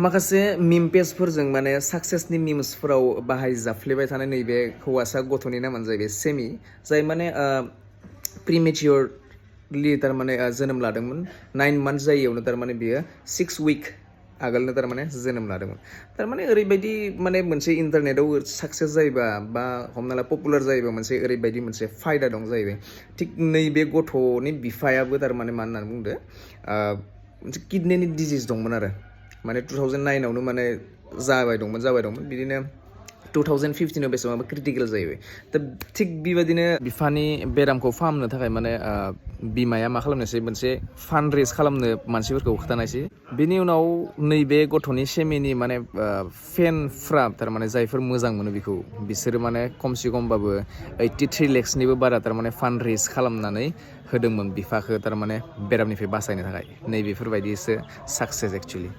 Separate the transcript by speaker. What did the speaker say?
Speaker 1: माखासे मिम पेजफोरजों माने साक्सेसनि मिम्सफोराव बाहायजाफ्लेबाय थानाय नैबे हौवासा गथ'नि नामानो जाहैबाय सेमि जाय माने प्रिमेचियरलि थारमाने जोनोम लादोंमोन 9 मान्थ जायैयावनो थारमाने बियो 6 उइक आगोलनो थारमाने जोनोम लादोंमोन थारमाने ओरैबायदि माने मोनसे इन्टारनेटआव साक्सेस जायोबा बा हमना ला पपुलार जायोबा मोनसे ओरैबायदि मोनसे फायदा दं जाहैबाय थिग नैबे गथ'नि बिफायाबो थारमाने मा होननानै बुंदो मोनसे किडनिनि डिजिज दंमोन आरो माने 2009आवनो माने जाबाय दंमोन बिदिनो 2015आव बेसेबांबा क्रिटिकेल जाहैबाय दा थिग बेबायदिनो बिफानि बेरामखौ फाहामनो थाखाय माने बिमाया मा खालामनोसै मोनसे फान्ड रेज खालामनो मानसिफोरखौ खोथानायसै बेनि उनाव नैबे गथ'नि सेमिनि माने फेनफ्रा थारमाने जायफोर मोजां मोनो बेखौ बिसोरो माने खमसे खमबाबो 83 लाखसनिबो बारा थारमाने फान्ड रेज खालामनानै होदोंमोन बिफाखौ थारमाने बेरामनिफ्राय बासायनो थाखाय नैबेफोरबायदिसो साक्सेस एक्चुअलि